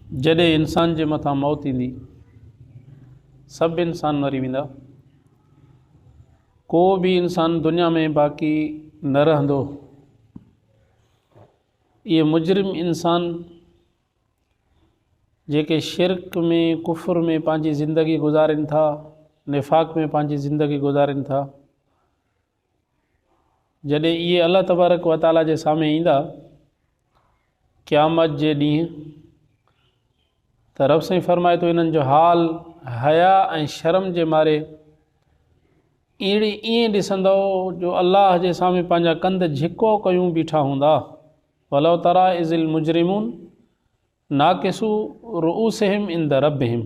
جڏهن انسان جي مٿان موت ايندي، سڀ انسان مري ويندا، ڪو به انسان دنيا ۾ باقي نه رهندو. اهي مجرم انسان جيڪي شرڪ ۾ ڪفر ۾ پنهنجي زندگي گذارين ٿا، نفاق ۾ پنهنجي زندگي گذارين ٿا، جڏهن اهي الله تبارڪ و تعاليٰ جي سامهون ايندا قيامت جي ڏينهن ته رب سائين فرمائي ٿو انهن جو حال حيا ۽ شرم جي ماري اهڙي ائين ڏسندو جو الله جي سامهون پنهنجا ڪنڌ جهڪو ڪيون بيٺا هوندا. ولو تريٰ اذ المجرمون ناڪسو رؤوسهم عند ربهم،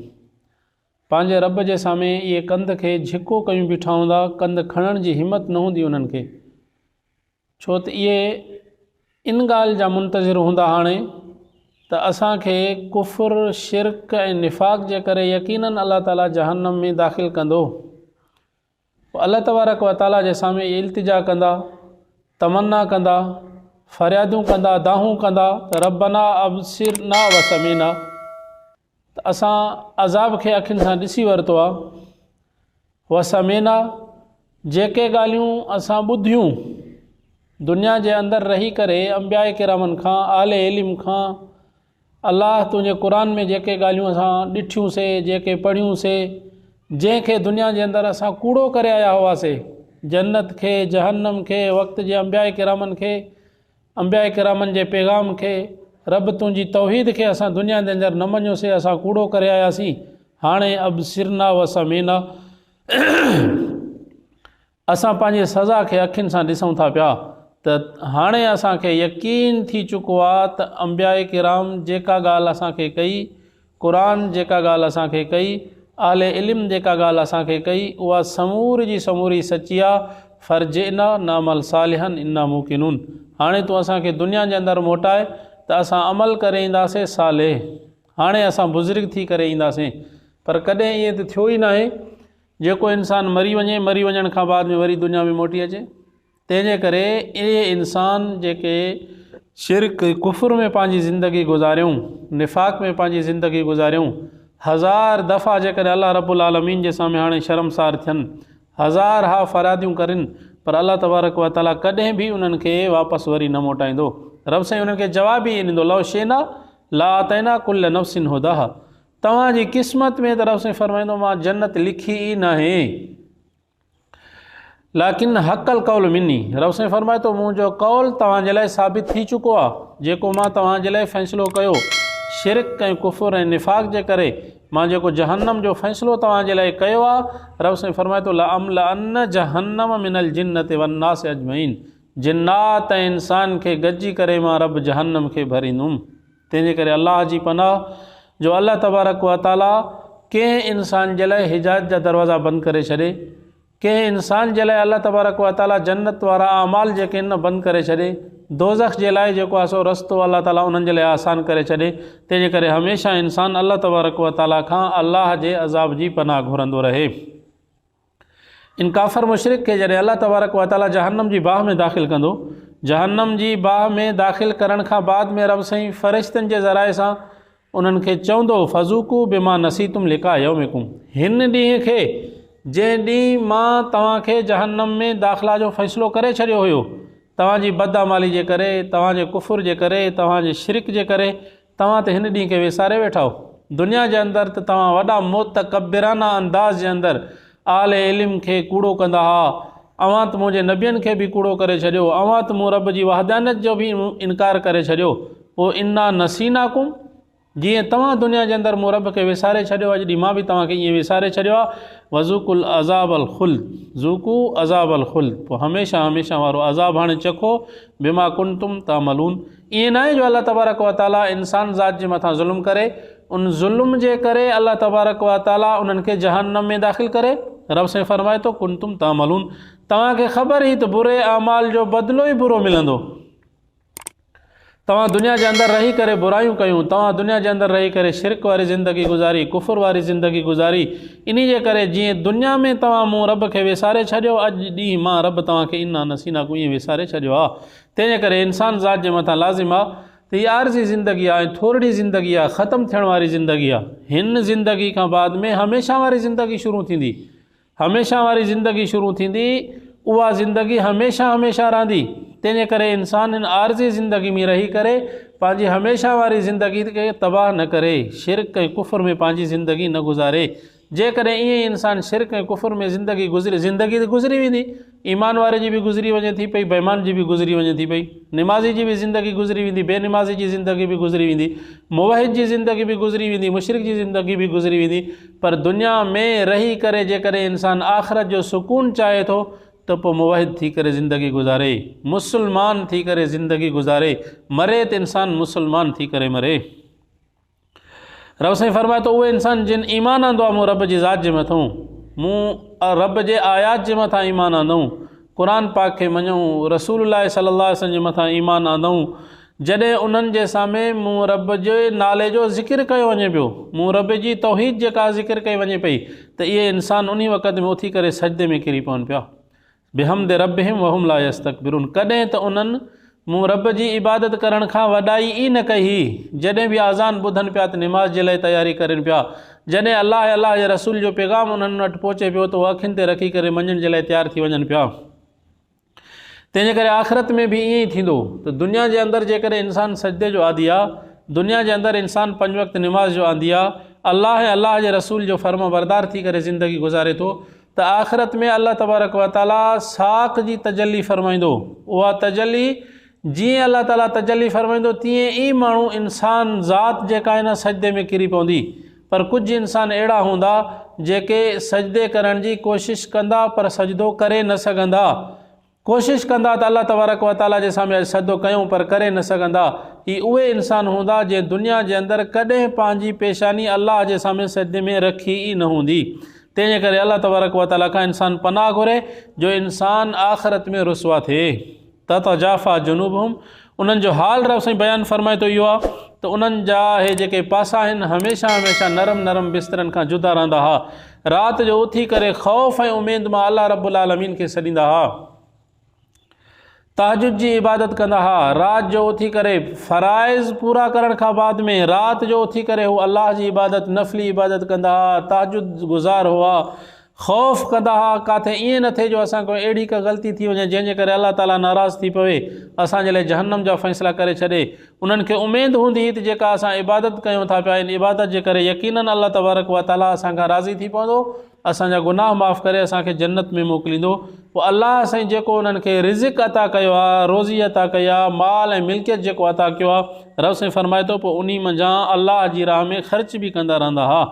پنهنجي رب جي سامهين اهي ڪنڌ کي جهڪو ڪيون بيٺا هوندا، ڪنڌ کڻڻ جي همت نه هوندي انهن کي، ڇو ته اهي ان ڳالهه جا منتظر هوندا هاڻي ته اسان کي ڪفر، شرڪ ۽ نفاق جي ڪري يقيناً الله تعاليٰ جهنم ۾ داخل ڪندو. پوء الله تبارڪ و تعاليٰ جي سامهين اهي التجا ڪندا، تمنا ڪندا، فريادون ڪندا، دانهون ڪندا ته ربنا ابصرنا وسمعنا ته اسان عذاب کي اکين سان ڏسي ورتو آهي، وسمعنا جيڪي ڳالهيون اسان ٻڌيون دنيا جي اندر رهي ڪري انبياء ڪرامن کان، اهل علم کان، الله تنهنجي قرآن ۾ جيڪي ڳالهيون اسان ڏٺيون سي، جيڪي پڙهيون سي، جنهن کي دنيا جي اندر اسان ڪوڙو ڪري آيا هئا سي، جنت کي، جهنم کي، وقت جي انبياء ڪرامن کي، انبياء ڪرامن جي پيغام کي، رب تنهنجي توحيد کي اسان دنيا جي اندر نه مڃيو سي، اسان ڪوڙو ڪري آياسين، هاڻي ابصرنا وسمعنا. اسان پنهنجي سزا کي اکين سان ڏسون ٿا پيا ته هاڻي اسان کي يقين ٿي چڪو آ ته انبياء ڪرام جيڪا ڳالهه اسان کي ڪئي، قرآن جيڪا ڳالهه اسان کي ڪئي، اهل علم جيڪا ڳالهه اسان کي ڪئي اها سموري جي سموري سچي آ، فرجعنا نعمل صالحا انا موقنون هاڻي تون اسان کي دنيا جي اندر موٽاء ته اسان عمل ڪري اينداسين صالح، هاڻي اسان بزرگ ٿي ڪري اينداسين پر ڪڏهن ائين ته ٿيو ئي ناهي. جيڪو انسان مري وڃي، مري وڃڻ کان بعد ۾ وري دنيا ۾ موٽي اچي، تنهن جي ڪري اهي انسان جيڪي شرڪ ڪفر ۾ پنهنجي زندگي گذاريون، نفاق ۾ پنهنجي زندگي گذاريون، هزار دفعا جيڪڏهن الله رب العالمين جي سامهون هاڻي شرمسار ٿين، هزار ها فرياديون ڪرين، پر الله تبارڪ و تعاليٰ ڪڏهن به انهن کي واپس وري نه موٽائيندو. رب سائين انهن کي جواب ئي ڏيندو، لو شئنا لااتينا ڪل نفس هداها، توهان جي قسمت ۾ ته رب سائين فرمائيندو مان جنت لکي ئي ناهي، لڪن حق القول مني، رب سائين فرمائي ٿو منهنجو قول توهان جي لاء ثابت ٿي چڪو آهي، جيڪو مان توهان جي لاء فيصلو ڪيو شرڪ ۽ ڪفر ۽ نفاق جي ڪري مان جيڪو جهنم جو فيصلو توهان جي لاء ڪيو آهي، رب سائين فرمائي ٿو لاملأن جهنم من الجنة والناس اجمعين، جنات ۽ انسان کي گڏجي ڪري مان رب جهنم کي ڀريندم. تنهن جي ڪري الله جي پناهه جو الله تبارڪ و تعالي ڪنهن انسان جي لاء هدايت جا دروازا بند ڪري ڇڏي، ڪنهن انسان جي لاء الله تبارڪ و تعالي جنت وارا اعمال جيڪي آهن نه بند ڪري ڇڏي، دوزخ جي لاء جيڪو آهي سو رستو الله تعالي انهن جي لاء آسان ڪري ڇڏي، تنهن جي ڪري هميشه انسان الله تبارڪ و تعالي کان الله جي عذاب جي پناهه گهرندو رهي. ان ڪافر مشرڪ کي جڏهن الله تبارڪ و تعالي جهنم جي باهه ۾ داخل ڪندو، جهنم جي باهه ۾ داخل ڪرڻ کان بعد ۾ رب سائين فرشتن جي ذرائع سان انهن کي چوندو فذوقوا بما نسيتم لقاء يومڪم، هن ڏينهن کي جنهن ڏينهن مان توهان کي جهنم ۾ داخلا جو فيصلو ڪري ڇڏيو هيو، توهان جي بداعمالي جي ڪري، توهان جي ڪفر جي ڪري، توهان جي شرڪ جي ڪري، توهان ته هن ڏينهن کي وساري ويٺا آهيو. دنيا جي اندر ته توهان وڏا متڪبرانه انداز جي اندر اهل علم کي ڪوڙو ڪندا ها. اوهان ته منهنجي نبين کي به ڪوڙو ڪري ڇڏيو. اوهان ته مون رب جي وحدانيت جو به انڪار ڪري ڇڏيو. پوء انا نسيناڪم، جيئن توهان دنيا جي اندر مون رب کي وساري ڇڏيو، اڄ ڏينهن مان به توهان کي ائين وساري ڇڏيو آهي. وذوقوا العذاب الخلد، ذوقوا عذاب الخلد، پوء هميشه هميشه وارو عذاب هاڻي چکو، بما ڪنتم تعملون. ائين ناهي جو الله تبارڪ و تعالي انسان ذات جي مٿان ظلم ڪري، ان ظلم جي ڪري الله تبارڪ و تعالي انهن کي جهنم ۾ داخل ڪري. رب سائين فرمائي ٿو ڪنتم تعملون، توهان کي خبر هئي ته بري اعمال جو بدلو ئي برو ملندو. توهان دنيا جي اندر رهي ڪري برايون ڪيون، توهان دنيا جي اندر رهي ڪري شرڪ واري زندگي گذاري، ڪفر واري زندگي گذاري، انهي جي ڪري جيئن دنيا ۾ توهان مون رب کي وساري ڇڏيو، اڄ ڏينهن مان رب توهان کي انا نسيناڪم ائين وساري ڇڏيو آهي. تنهن جي ڪري انسان ذات جي مٿان لازم آ ته ته هي عارضي زندگي آهي ۽ ٿورڙي زندگي آهي، ختم ٿيڻ واري زندگي آهي. هن زندگي کان بعد ۾ هميشه واري زندگي شروع ٿيندي. هميشه واري زندگي شروع ٿيندي، اها زندگي هميشه هميشه رهندي. تنهن جي ڪري انسان هن عارضي زندگي ۾ رهي ڪري پنهنجي هميشه واري زندگي کي تباهه نه ڪري، شرڪ ۽ ڪفر ۾ پنهنجي زندگي نه گذاري. جيڪڏهن ائين ئي انسان شرڪ ۽ ڪفر ۾ زندگي گذري، زندگي ته گذري ويندي، ايمان واري جي به گذري وڃي ٿي پئي، بيمان جي به گذري وڃي ٿي پئي، نمازي جي به زندگي گذري ويندي، بي نمازي جي زندگي به گذري ويندي، موحد جي زندگي به گذري ويندي، مشرڪ جي زندگي به گذري ويندي، پر دنيا ۾ رهي ڪري جيڪڏهن انسان آخرت جو سڪون چاهي ٿو ته پوء موحد ٿي ڪري زندگي گذاري، مسلمان ٿي ڪري زندگي گذاري، مري ته انسان مسلمان ٿي ڪري مري. رب سائين فرمائي ٿو اهي انسان جن ايمان آندو آهي مون رب جي ذات جي مٿئون مون رب جي آيات جي مٿان ايمان آندئون قرآن پاڪ کي مڃون رسول الله صلي الله عليه وسلم جي مٿان ايمان آندئون جڏهن انهن جي سامهون مون رب جي نالي جو ذڪر ڪيو وڃي پيو مون رب جي توحيد جيڪا ذڪر ڪئي وڃي پئي ته اهي انسان انهي وقت ۾ اٿي ڪري سجدي ۾ ڪري پون پيا بحمد ربهم وهم لا يستڪبرون ڪڏهن ته انهن مون رب جي عبادت ڪرڻ کان وڏائي ئي نه ڪئي هئي، جڏهن به اذان ٻڌن پيا ته نماز جي لاء تياري ڪرين پيا، جڏهن الله ۽ الله جي رسول جو پيغام انهن وٽ پهچي پيو ته اهو اکين تي رکي ڪري مڃڻ جي لاء تيار ٿي وڃن پيا. تنهن جي ڪري آخرت ۾ به ائين ئي ٿيندو ته دنيا جي اندر جيڪڏهن انسان سجدي جو عادي آ، دنيا جي اندر انسان پنج وقت نماز جو عادي آ، الله ۽ الله جي رسول جو فرمانبردار ٿي ڪري زندگي گذاري ٿو ته آخرت ۾ الله تبارڪ و تعالي ساق جي تجلي فرمائيندو، اها تجلي جيئن الله تعالي تجلي فرمائيندو تيئن ئي ماڻهو انسان ذات جيڪا آهي نه سجدي ۾ ڪري پوندي، پر ڪجهه انسان اهڙا هوندا جيڪي سجدي ڪرڻ جي ڪوشش ڪندا پر سجدو ڪري نه سگهندا. ڪوشش ڪندا ته الله تبارڪ و تعاليٰ جي سامهون اڄ سجدو ڪيون پر ڪري نه سگهندا. هي اهي انسان هوندا جنهن دنيا جي اندر ڪڏهن پنهنجي پيشاني الله جي سامهون سجدي ۾ رکي ئي نه هوندي. تنهن جي ڪري الله تبارڪ و تعاليٰ کان انسان پناهه گهري جو انسان آخرت ۾ رسوا ٿئي. تتجافيٰ جنوبهم انهن جو حال رب سائين بيان فرمائي ٿو اهو آهي ته انهن جا اهي جيڪي پاسا آهن هميشه هميشه نرم نرم بسترن کان جدا رهندا ها رات جو اٿي ڪري خوف ۽ اميد مان الله رب العالمين کي سڏيندا ها تهجد جي عبادت ڪندا ها رات جو اٿي ڪري فرائض پورا ڪرڻ کان بعد ۾ رات جو اٿي ڪري هو الله جي عبادت نفلي عبادت ڪندا ها تهجد گذار هئا خوف ڪندا ها، ڪاٿي ائين نه ٿئي جو اسان کان اهڙي ڪا غلطي ٿي وڃي جنهن جي ڪري الله تعاليٰ ناراض ٿي پوي، اسان جي لاء جهنم جا فيصلا ڪري ڇڏي. انهن کي اميد هوندي هئي ته جيڪا اسان عبادت ڪيون ٿا پيا ان عبادت جي ڪري يقيناً الله تبارڪ و تعاليٰ اسان کان راضي ٿي پوندو، اسان جا گناهه معاف ڪري اسان کي جنت ۾ موڪليندو. پوء الله سائين جيڪو انهن کي رزق عطا ڪيو آهي، روزي عطا ڪئي آهي، مال ۽ ملڪيت جيڪو عطا ڪيو آهي، رب سائين فرمائي ٿو پوء انهي منجهان الله جي راهه ۾ خرچ به ڪندا رهندا ها.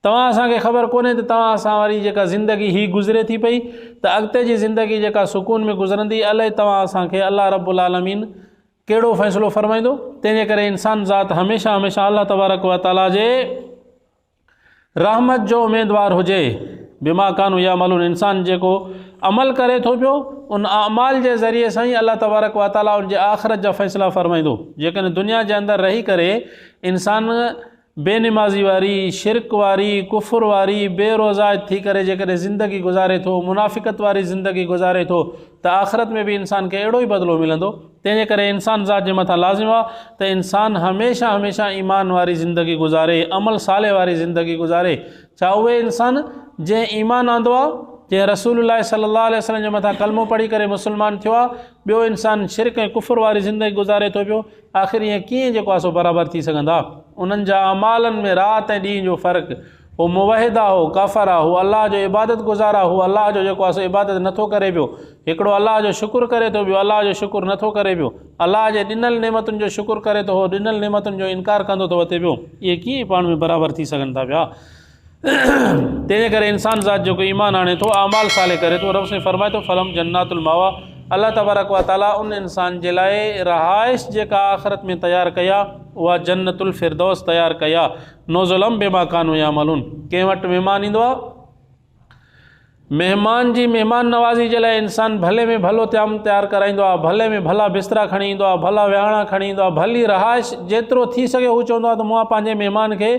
توهان اسان کي خبر ڪونهي ته توهان اسان واري جيڪا زندگي هي گذري ٿي پئي ته اڳتي جي زندگي جيڪا سڪون ۾ گذرندي الائي توهان اسان کي الله رب العالمين ڪهڙو فيصلو فرمائيندو تنهن جي ڪري انسان ذات هميشه هميشه الله تبارڪ و تعالي جي رحمت جو اميدوار هجي بما ڪانو يعملون انسان جيڪو عمل ڪري ٿو پيو ان اعمال جي ذريعي سان ئي الله تبارڪ و تعالي ان جي آخرت جا فيصلا فرمائيندو جيڪڏهن دنيا جي اندر رهي ڪري انسان بي نمازي واري، شرڪ واري، ڪفر واري، بي روزائت ٿي ڪري جيڪڏهن زندگي گذاري ٿو، منافقت واري زندگي گذاري ٿو ته آخرت ۾ به انسان کي اهڙو ئي بدلو ملندو. تنهن جي ڪري انسان ذات جي مٿان لازم آهي ته انسان هميشه هميشه ايمان واري زندگي گذاري، عمل صالح واري زندگي گذاري. ڇا اهي انسان جنهن ايمان آندو آهي، جنهن رسول الله صلي الله عليه وسلم جي مٿان ڪلمو پڙهي ڪري مسلمان ٿيو آهي، ٻيو انسان شرڪ ۽ ڪفر واري زندگي گذاري ٿو پيو، آخر ائين ڪيئن جيڪو آهي سو برابر ٿي سگهندا؟ انهن جا اعمالن ۾ رات ۽ ڏينهن جو فرق. هو موحد آ، هو ڪافر آ، هو الله جو عبادت گذار آ، هو الله جو جيڪو آهي سو عبادت نٿو ڪري پيو. هڪڙو الله جو شڪر ڪري ٿو ٻيو الله جو شڪر نٿو ڪري پيو. الله جي ڏنل نعمتن جو شڪر ڪري ٿو هو ڏنل نعمتن جو انڪار ڪندو ٿو وتي پيو. اهي ڪيئن پاڻ ۾ برابر ٿي سگهن ٿا پيا؟ تنهن جي ڪري انسان ذات جيڪو ايمان آڻي ٿو اعمال صالح ڪري ٿو رب سائين فرمائي ٿو فلهم جنات الماويٰ الله تبارڪ و تعالي ان انسان جي لاء رهائش جيڪا آخرت ۾ تيار ڪئي آهي اها جنت الفردوس تيار ڪئي آهي نزلا بما ڪانوا يعملون ڪنهن وٽ مهمان ايندو آهي مهمان جي مهمان نوازي جي لاء انسان ڀلي ۾ ڀلو طعام تيار ڪرائيندو آهي، ڀلي ۾ ڀلا بسترا کڻي ايندو آهي، ڀلا ويهاڻا کڻي ايندو آهي، ڀلي رهائش جيترو ٿي سگهي هو چوندو آهي ته مان پنهنجي مهمان کي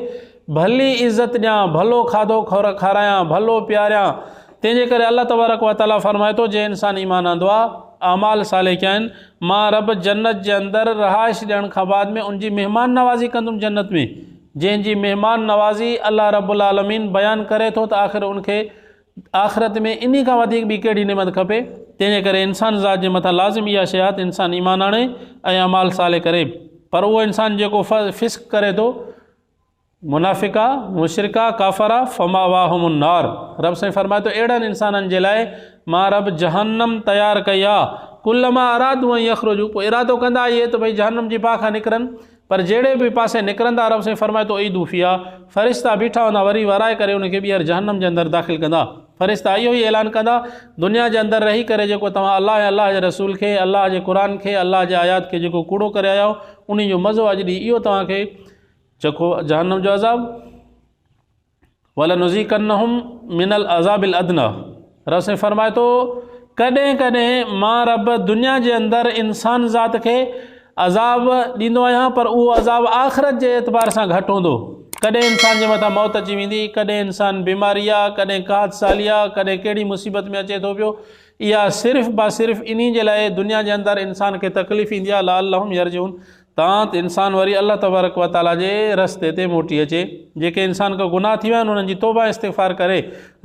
ڀلي عزت ڏيان، ڀلو کاڌو کارايان، ڀلو پياريان. تنهن جي ڪري الله تبارڪ و تعاليٰ فرمائي ٿو جنهن انسان ايمان آندو آهي، اعمال صالح ڪيا آهن، مان رب جنت جي اندر رهائش ڏيڻ کان بعد ۾ ان جي مهمان نوازي ڪندم جنت ۾، جنهن جي مهمان نوازي الله رب العالمين بيان ڪري ٿو ته آخر ان کي آخرت ۾ انهي کان وڌيڪ ٻي ڪهڙي نعمت کپي؟ تنهن جي ڪري انسان ذات جي مٿان لازم اها شيء آهي ته انسان ايمان آڻي ۽ اعمال صالح ڪري پر اهو انسان جيڪو فسق ڪري ٿو، منافق آ، مشرڪ آ، ڪافر آ، فماواهم النار رب سائين فرمائي ٿو اهڙن انسانن جي لاء مان رب جهنم تيار ڪئي آ، ڪلما ارادوا ان يخرجوا پوء ارادو ڪندا اهي ته ڀئي جهنم جي باهه کان نڪرن پر جهڙي به پاسي نڪرندا رب سائين فرمائي ٿو اعيدوا فيها فرشتا بيٺا هوندا وري ورائي ڪري ان کي ٻيهر جهنم جي اندر داخل ڪندا فرشتا اهو ئي اعلان ڪندا دنيا جي اندر رهي ڪري جيڪو توهان الله ۽ الله جي رسول کي الله جي قرآن کي الله جي آيات کي جيڪو ڪوڙو ڪري آيا آهيو انهي جو مزو اڄ ڏينهن اهو توهان کي چکو جهنم جو عذاب ولنذيقنهم من العذاب الادنى رب سائين فرمائي ٿو ڪڏهن ڪڏهن مان رب دنيا جي اندر انسان ذات کي عذاب ڏيندو آهيان پر اهو عذاب آخرت جي اعتبار سان گهٽ هوندو ڪڏهن انسان جي مٿان موت اچي ويندي ڪڏهن انسان بيماري آ ڪڏهن قحط سالي آ ڪڏهن ڪهڙي مصيبت ۾ اچي ٿو پيو اها صرف با صرف انهي جي لاء دنيا جي اندر انسان کي تڪليف ايندي آ لعلهم يرجعون تان ته انسان وري الله تبارڪ و تعاليٰ جي رستي تي موٽي اچي. جيڪي انسان کان گناهه ٿي ويا آهن انهن جي توبه ۽ استغفار ڪري.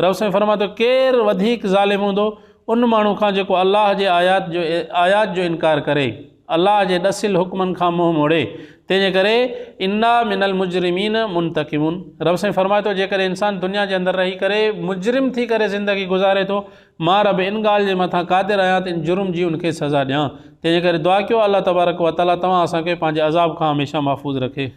رب سائين فرمائي ٿو ڪير وڌيڪ ظالم هوندو ان ماڻهو کان جيڪو الله جي آيات جو آيات جو انڪار ڪري، الله جي ڏسيل حڪمن کان منهن موڙي. تنهن جي ڪري انا من المجرمين منتقمون رب سائين فرمائي ٿو جيڪڏهن انسان دنيا جي اندر رهي ڪري مجرم ٿي ڪري زندگي گذاري ٿو مان رب ان ڳالهه جي مٿان قادر آهيان ته ان جرم جي ان کي سزا ڏيان. تنهنجي ڪري دعا ڪيو الله تبارڪ و تعاليٰ توهان اسان کي پنهنجي عذاب کان هميشه محفوظ رکي.